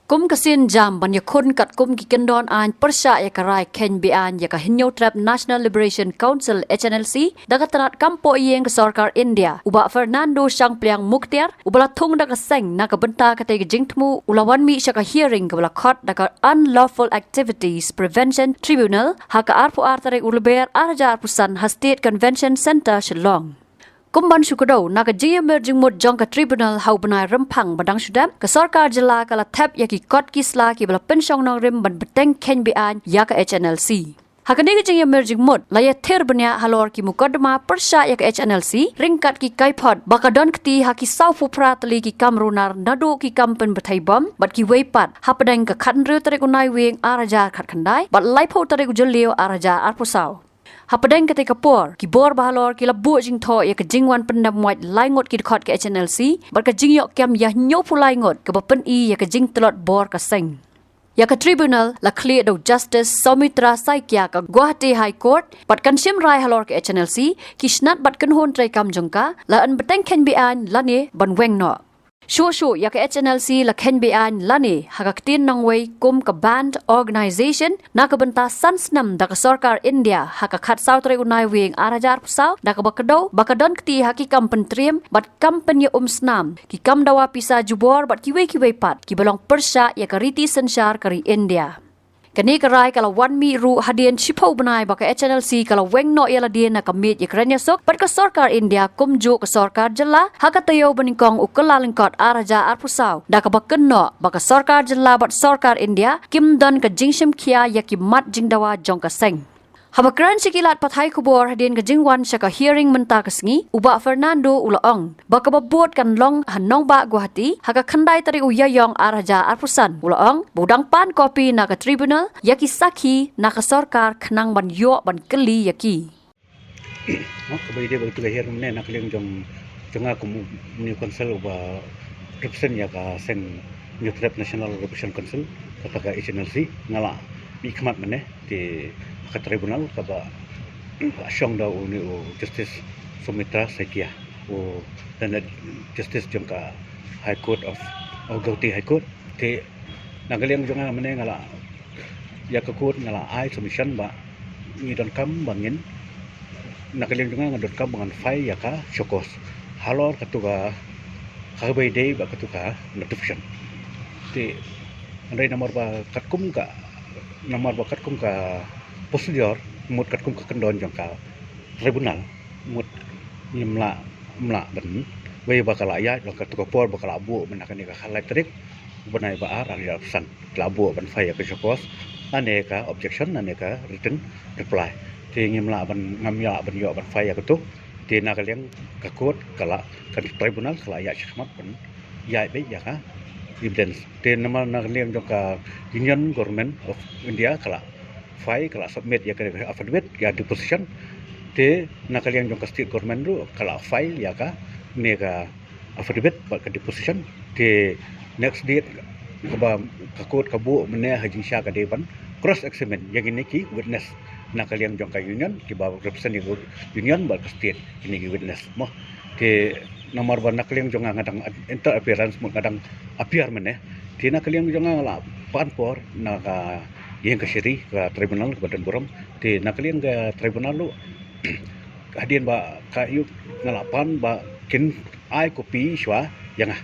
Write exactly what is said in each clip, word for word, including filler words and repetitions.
Kum ka sienjam ban ïakhun katkum ki kyndon aiñ pyrshah ïa ka rai kheiñ be-aiñ ïa ka Hynñiewtrep National Liberation Council, H N L C, da ka tnad kam poh ïing ka sorkar India, u Bah Fernando Shangpliang Mukhtar, uba la thung da ka seng na ka bynta katei ka jingthmu, u la wan mih sha ka hearing kaba la khot da ka Unlawful Activities Prevention Tribunal ha ka arphew ar tarik u Lber ar hajar arphew san ha State Convention Centre, Shillong. Kum ban shu kdew, na ka jingïamir jingmut jong ka tribunal ha u bnai Rymphang ba dang shu dep, ka sorkar jylla ka la thep ïa ki kot ki sla kiba la pynshong nongrim ban bteng kheiñ be-aiñ ïa ka H N L C. Ha kane ka jingïamir jingmut, la ïathir bniah halor ki mukotduma pyrshah ïa ka H N L C ryngkat ki kaiphod ba ka don kti ha ki sawphew phra tylli ki kam runar naduh ki kam pynbthei bom bad kiwei pat, hapdeng ka khathynriew tarik u Naiwieng ar hajar khatkhyndai bad laiphew tarik u Jylliew ar hajar arphew saw. Hapdeng katei ka por, ki bor bahalor ki la buh jingthoh ïa ka jingwan pyndem wait lai ngut ki dkhot ka H N L C bad ka jingïoh kem ïa hynñiewphew lai ngut, kaba pyni ïa ka jingtlot bor ka seng. Ïa ka tribunal la khlieh da u Justice Soumitra Saikia ka Guwahati High Court bad kan shim rai halor ka H N L C, ki snat bad kynhun treikam jong ka, la yn bteng kheiñ be-aiñ lane ban weng noh. Shuh shuh ïa ka H N L C la kheiñ be-aiñ lane ha ka ktien nongwei kum ka banned organisation na ka bynta san snem da ka sorkar India ha ka khatsaw tarik u Naiwieng ar hajar arphew saw, da kaba kdew ba ka don kti ha ki kam pyntriem bad kam pynïaumsnam, ki kam dawa pisa jubor bad kiwei kiwei pat kiba long pyrshah ïa ka riti synshar ka ri India. Kane ka rai ka la wan mih ruh hadien shiphew bnai ba ka H N L C ka la weng noh ïa lade na ka miej ïakren ïasuk bad ka sorkar India kumjuh ka sorkar jylla ha ka taïew ba nyngkong u Kyllalyngkot ar hajar arphew saw, da kaba kynnoh ba ka sorkar jylla bad sorkar India kim don ka jingshim khia ïa ki mat jingdawa jong ka seng. Haba kren sha ki lad pathai khubor hadien ka jingwan sha ka hearing mynta ka sngi, u Bah Fernando u la ong ba kaba bud kan long ha nongbah Guwahati ha ka khyndai tarik u Ïaïong ar hajar arphew san. U la ong ba u dang pan kopi na ka tribunal ïa ki sakhi na ka sorkar khnang ban ïoh ban kylli ïa ki. Mo, kaba ïadei bad katu ka hearing mynne, na ka liang jong, jong nga kum u, une u counsel uba represent ïa ka seng Hynñiewtrep National Liberation Council, kata ka H N L C, nga la mihkhmat mynne, te ka tribunal kaba shong da une u Justice Soumitra Saikia, u Learned Justice jong ka High Court of, oh, Guwahati High Court. Te na ka liang jong nga mynne nga la, ïa ka court nga la ai submission ba ngi donkam ba ngin, na ka liang jong nga nga donkam ba ngan file ïa ka show cause halor katu ka, kaba ïadei bad katu ka notification. Te hynrei namar ba katkum ka, namar ba katkum ka procedure, mut katkum ka kyndon jong ka tribunal, mut ngim lah, ngim lah ban, wei ba ka la ïaid, ba katu ka por ba ka la buh mynta kane ka khatlai tarik u bnai ba ar, ar hajar arphew san, ka la buh ban file ïa ka show cause, lane ka objection, lane ka written reply. Te ngim lah ban, ngam ïa lah ban ïoh ban file ïa katu. Te na ka liang ka court ka la, ka tribunal ka la ïaid shakhmat ban ïaid beit ïa ka evidence. Te namar na ka liang jong ka Union Government of India ka la file, ka la submit ïa ka affidavit ïa deposition. Te na ka liang jong ka state government ruh ka la file ïa kane ka affidavit bad ka deposition. Te next date kaba ka court ka buh mynne ha jingshisha ka dei ban cross examine ïa kine ki witness na ka liang jong ka union, kiba represent ïa ka union bad ka state, kine ki witness mo. Te namar ba na ka liang jong nga nga dang enter appearance, mut nga dang appear mynne. Te na ka liang jong nga nga la pan por na ka ïing kashari, ka tribunal kaba don burom. Te na ka liang ka tribunal ruh hadien ba ka ïoh nga la pan ba kin ai copy shuwa ïa nga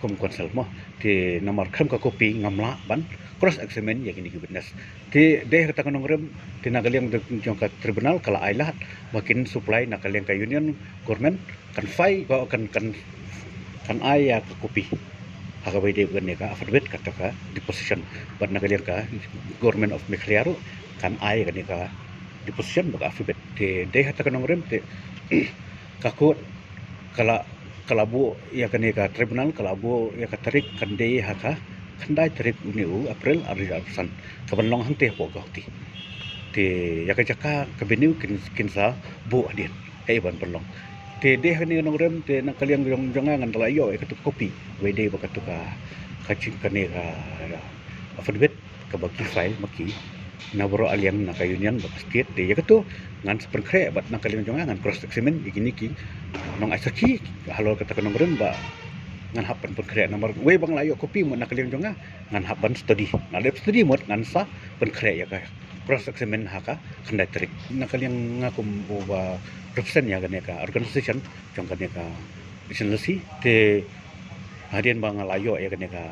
kum counsel mo. Te namar khlem ka copy ngam lah ban cross examine ïa kine ki witness. Te dei kata ka nongrim, te na ka liang jong ka tribunal ka la ai lad ba kin supply na ka liang ka union government, kan file, kan, kan, kan ai ïa ka copy ha kaba ïadei bad kane ka affidavit, kata ka deposition. Bad na ka liang ka Government of Meghalaya ruh kan ai kane ka deposition bad ka affidavit. Te dei ha kata ka nongrim te ka court ka la, ka la buh ïa kane ka tribunal, ka la buh ïa ka tarik kan dei ha ka khyndai tarik une u April ar hajar arphew san, kaban long hangtei hapoh Guwahati. Te ïa ka jaka ka venue kin, kin sa buh hadien, haei ban pynlong. Te dei ha kane ka nongrim te na ka liang jong, jong nga ngan da la ïoh ïa katu ka copy, wei dei ba katu ka, ka jing kane ka, ka affidavit kaba ki file ma ki na baroh a liang, na ka union bad ka state. Te ïa katu ngan sa pynkhreh bad na ka liang jong nga ngan cross examine ïa kine ki nongai sakhi halor kata ka nongrim ba ngan hap ban pynkhreh. Namar wei ba nga la ïoh copy mut na ka liang jong nga, ngan hap ban study. Nga la dep study mut ngan sa pynkhreh ïa ka, cross examine ha ka khyndai tarik. Na ka liang nga kum uba represent ïa kane ka organization jong kane ka H N L C, te hadien ba nga la ïoh ïa kane ka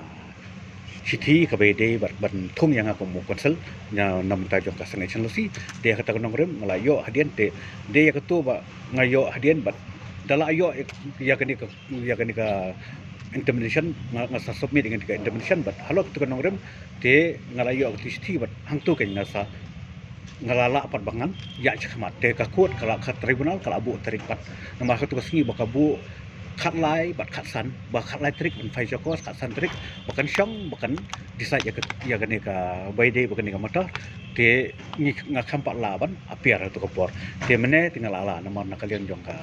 shithi kaba ïadei bad ban thung ïa nga kum u council na, na bynta jong ka seng H N L C. Te ïa kata ka nongrim nga la ïoh hadien, te dei ïa kato ba nga ïoh hadien bad da la ïoh ïa kane ka, ïa kane ka intimation, nga, nga sa submit ïa kane ka intimation bad halor kato ka nongrim te nga la ïoh kata ka shithi bad hangto kein nga sa, nga la lah pat ba ngan ïaid shakhmat. Te ka court, ka la, ka tribunal ka la buh tarik pat. Namar kato ka sngi ba ka buh khatlai bad khatsan, ba khatlai tarik ban file jokos, khatsan tarik ba kan shong, ba kan decide ïa ka, ïa kane kaba ïadei bad kane ka matter. Te ngi, nga khlem pat lah ban appear ha kato ka por. Te mynne te nga la lah namar na ka liang jong ka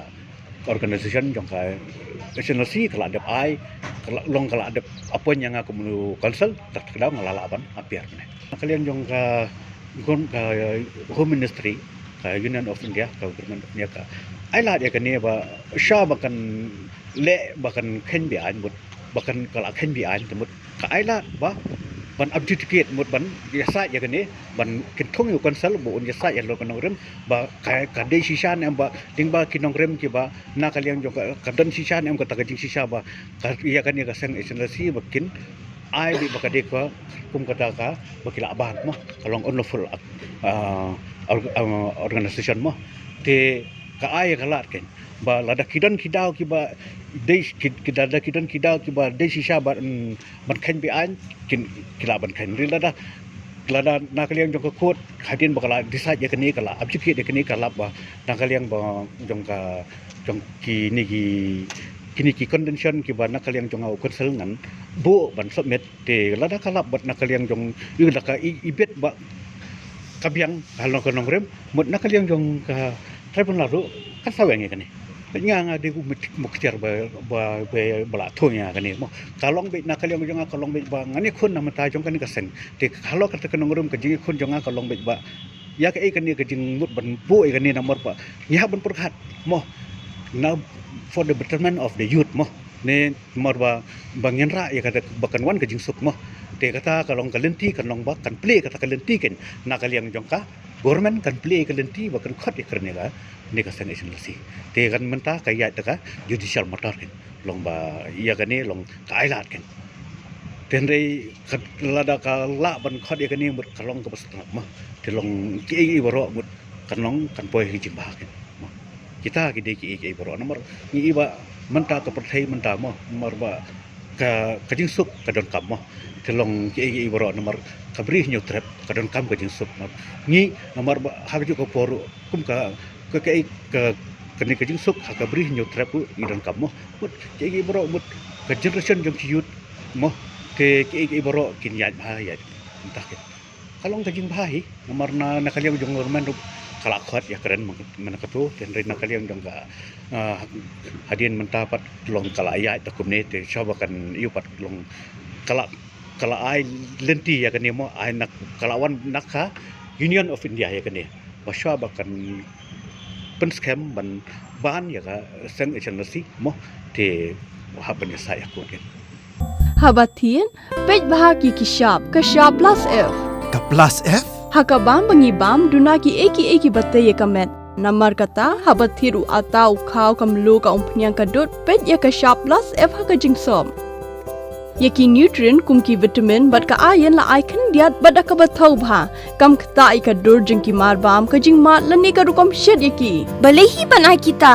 organization jong ka H N L C ka la dep ai, ka la, long ka la dep appoint ïa nga kum u council, te ka daw nga la lah ban appear mynne. Na ka liang jong ka, ka Home Ministry, ka Union of India, ka Government of India ka ai lad ïa kane ba sha ba kan leh, ba kan kheiñ be-aiñ mut, ba kan, ka la kheiñ be-aiñ te mut ka ai lad ba ban adjudicate mut, ban ïasaid ïa kane, ban kin thung ïa u council ba un ïasaid ïa halor ka nongrim ba ka, ka dei shisha ne em, ba lyngba ki nongrim kiba na ka liang jong ka, ka don shisha ne em kata ka jingshisha ba ka, ïa kane ka seng H N L C ba kin ai beit ba ka dei ka kum kata kaba ki lah ban mo, ka long unlawful, ah, org-, ah, organization mo. Te ka ai ka lad kein ba lada ki don ki daw kiba dei ki, ki lada ki don ki daw kiba dei shisha ba, mm, ban kheiñ be-aiñ, kin, ki lah ban kheiñ. Hynrei lada, lada na ka liang jong ka court hadien ba ka la decide ïa kane, ka la adjudicate ïa kane, ka lap ba na ka liang ba jong ka, jong kine ki, kine ki condition kiba na ka liang jong u council ngan buh ban submit. Te lada ka lap bad na ka liang jong, ïa lada ka i, i bit ba ka biang halor ka nongrim mut na ka liang jong ka tribunal ruh kan sa weng ïa kane. Nga, nga dei u muktiar ba, ba, ba, ba la thung ïa kane mo. Ka long beit na ka liang jong nga, ka long beit ba ngan ïakhun na bynta jong kane ka seng. Te halor kata ka nongrim ka jingïakhun jong nga ka long beit ba ïa kaei kane ka jingmut ban buh ïa kane namar ba ngi hap ban pyrkhat mo, na for the betterment of the youth mo. Ne namar ba, ba ngin rah ïa kata ba kan wan ka jingsuk mo. Te kata ka long ka lynti, kan long ba kan plie kata ka lynti kein na ka liang jong ka government, kan plie ka lynti ba kan khot ïa kane ka, ne ka seng H N L C. Te kan mynta ka ïaid da ka judicial matter kein, long ba ïa kane long ka ai lad kein. Te hynrei ka, lada ka lah ban khot ïa kane mut ka long kaba sngap mo. Te long kiei kiei baroh mut kan long kan poi ha ki jingbha kein mo. Kita ki dei kiei kiei baroh namar ngi i ba mynta ka pyrthei mynta mo, namar ba ka, ka jingsuk ka donkam mo. Te long kiei kiei baroh namar ka Bri Hynñiewtrep ka donkam ka jingsuk mo. Ngi namar ba ha kajuh ka por kum ka, ka, ka, ka, kane ka jingsuk ha ka Bri Hynñiewtrep ruh ngi donkam mo. Mut kiei kiei baroh mut ka generation jong ki youth mo. Te kiei kiei baroh kin ïaid bha ïaid mynta kein. Ka long ka jingbha hi namar na, na ka liang jong government ruh ka la khot ïa kren man, man kato, te hynrei na ka liang jong ka, ah, hadien mynta pat long ka la ïaid da kumne, te shuwa ba kan ïoh pat long ka la, ka la ai lynti ïa kane mo, ai na, ka la wan na ka Union of India ïa kane ba shuwa ba kan pynskhem ban ban ïa ka seng H N L C mo, te hap ban ïasaid ha court kein. Haba thied, peit bha ki, ki shap, ka shap plus F. Ka plus F? Ha ka bam ba ngi bam, duna kiei kiei kiba tei ïa ka met. Namar kata, haba thied u atta, u khaw, ka mluh, ka umphniang, ka dud, peit ïa ka shap plus F ha ka jingsop. Ïa ki nutrient kum ki vitamin bad ka iron la ai khyndiat bad da kaba thaw bha. Kam ktah ïa ka dur jong ki mar bam, ka jingmad lane ka rukom shet ïa ki. Balei hi ban ai kita?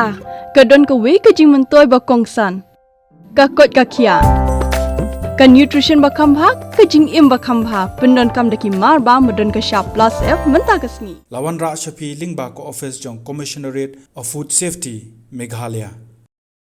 Ka don kawei ka jingmyntoi ba kongsan. Ka koit ka khiah. Ka nutrition ba kham bha, ka jingim ba kham bha, pyndonkam da ki mar bam ba don ka shap plus F mynta ka sngi. La wanrah sha phi lyngba ka office jong Commissionerate of Food Safety, Meghalaya.